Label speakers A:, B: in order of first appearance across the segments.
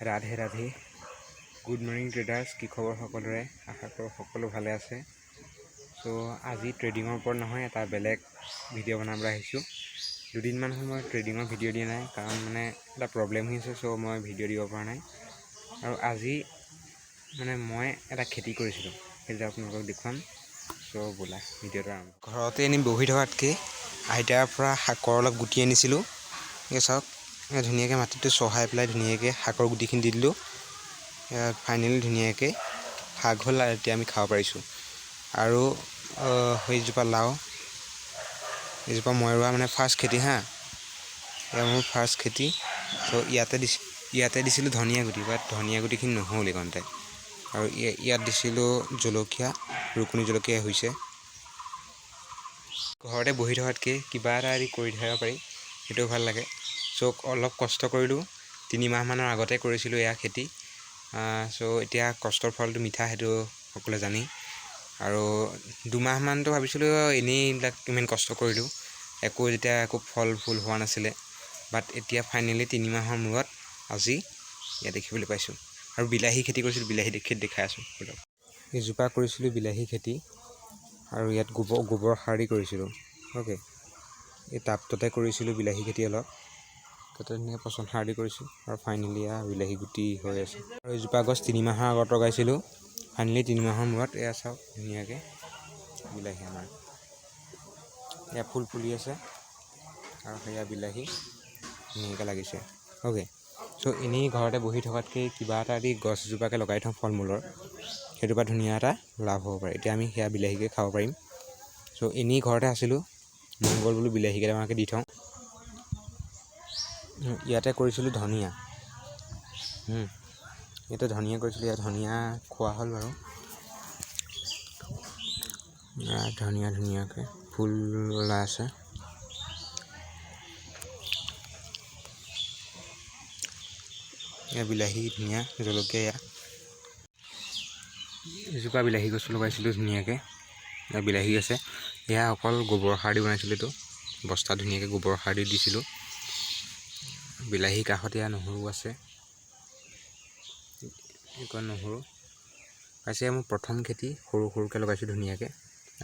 A: Radhe Radhe. Good morning traders, কি খবৰ সকলোৰে? আশা কৰোঁ সকলো ভালে আছে। চ' আজি ট্ৰেডিঙৰ ওপৰত নহয়, এটা বেলেগ ভিডিঅ' বনাবলৈ আহিছোঁ। দুদিনমান হ'ল মই ট্ৰেডিঙৰ ভিডিঅ' দিয়া নাই, কাৰণ মানে এটা প্ৰব্লেম হৈ আছে। চ' মই ভিডিঅ' দিব পৰা নাই। আৰু আজি মানে মই এটা খেতি কৰিছিলোঁ, সেইটো আপোনালোকক দেখুৱাম। চ' ব'লা, ভিডিঅ'টো আৰম্ভ। ঘৰতে এনেই বহি থকাতকৈ আইতাৰ পৰা শাকৰ অলপ গুটি আনিছিলোঁ। এই চাওক, ধুনীয়াকৈ মাটিটো চহাই পেলাই ধুনীয়াকৈ শাকৰ গুটিখিনি দি দিলোঁ। ফাইনেলি ধুনীয়াকৈ শাক হ'ল আৰু এতিয়া আমি খাব পাৰিছোঁ। আৰু সেইজোপা লাও, এইজোপা মই ৰোৱা মানে ফাৰ্ষ্ট খেতি। হা, এয়া মোৰ ফাৰ্ষ্ট খেতি। চ' ইয়াতে দিছিলোঁ ধনিয়া গুটি, বাট ধনিয়া গুটিখিনি নহ'ল এইকণতে। আৰু ইয়াত দিছিলোঁ জলকীয়া, ৰুকুণী জলকীয়া হৈছে। ঘৰতে বহি থকাতকৈ কিবা এটা হেৰি কৰি থাকিব পাৰি, সেইটোও ভাল লাগে। চ' অলপ কষ্ট কৰিলোঁ। 3 মাহমানৰ আগতে কৰিছিলোঁ এয়া খেতি। চ' এতিয়া কষ্টৰ ফলটো মিঠা, সেইটো সকলোৱে জানেই। আৰু 2 মাহমানটো ভাবিছিলোঁ এনেই এইবিলাক ইমান কষ্ট কৰিলোঁ, একো যেতিয়া একো ফল ফুল হোৱা নাছিলে। বাট এতিয়া ফাইনেলি 3 মাহৰ মূৰত আজি ইয়াত দেখিবলৈ পাইছোঁ। আৰু বিলাহী খেতি কৰিছিলোঁ, বিলাহী দেখাই আছোঁ। এইজোপা কৰিছিলোঁ বিলাহী খেতি আৰু ইয়াত গোবৰ গোবৰ সাৰ দি কৰিছিলোঁ। অ'কে, এই টাবটোতে কৰিছিলোঁ বিলাহী খেতি অলপ। তাতে ধুনীয়াকৈ পচন সাৰ দি কৰিছোঁ আৰু ফাইনেলি এয়া বিলাহী গুটি হৈ আছে। আৰু এইজোপা গছ 3 মাহৰ আগত লগাইছিলোঁ। ফাইনেলি 3 মাহৰ মূৰত এয়া চাওক, ধুনীয়াকৈ বিলাহী আমাৰ এয়া ফুল ফুলি আছে আৰু সেয়া বিলাহী ধুনীয়াকৈ লাগিছে। অ'কে, চ' এনেই ঘৰতে বহি থকাতকৈ কিবা এটা দি গছ এজোপাকে লগাই থওঁ ফল মূলৰ, সেইটোৰ পৰা ধুনীয়া এটা লাভ হ'ব পাৰে। এতিয়া আমি সেয়া বিলাহীকে খাব পাৰিম। চ' এনেই ঘৰতে আছিলোঁ, মন গ'ল বোলো বিলাহী কেইটামানকে দি থওঁ। ইয়াতে কৰিছিলোঁ ধনিয়া। ইয়াতে ধনিয়া কৰিছিলোঁ। ইয়াত ধনিয়া খোৱা হ'ল বাৰু। ধনিয়া ধুনীয়াকৈ ফুল ওলাই আছে। এয়া বিলাহী ধুনীয়া, জলকীয়া। এয়া এজোপা বিলাহী গছো লগাইছিলোঁ ধুনীয়াকৈ, এয়া বিলাহী আছে। এয়া অকল গোবৰ সাৰ দি বনাইছিলোঁ এইটো বস্তা, ধুনীয়াকৈ গোবৰ সাৰ দি দিছিলোঁ। বিলাহী কাষত এয়া নহৰু আছে, এইকণ নহৰু আছে। মোৰ প্ৰথম খেতি, সৰু সৰুকৈ লগাইছোঁ ধুনীয়াকৈ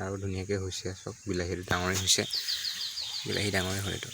A: আৰু ধুনীয়াকৈ হৈছে। চব বিলাহীটো ডাঙৰেই হৈছে, বিলাহী ডাঙৰেই হ'ল এইটো।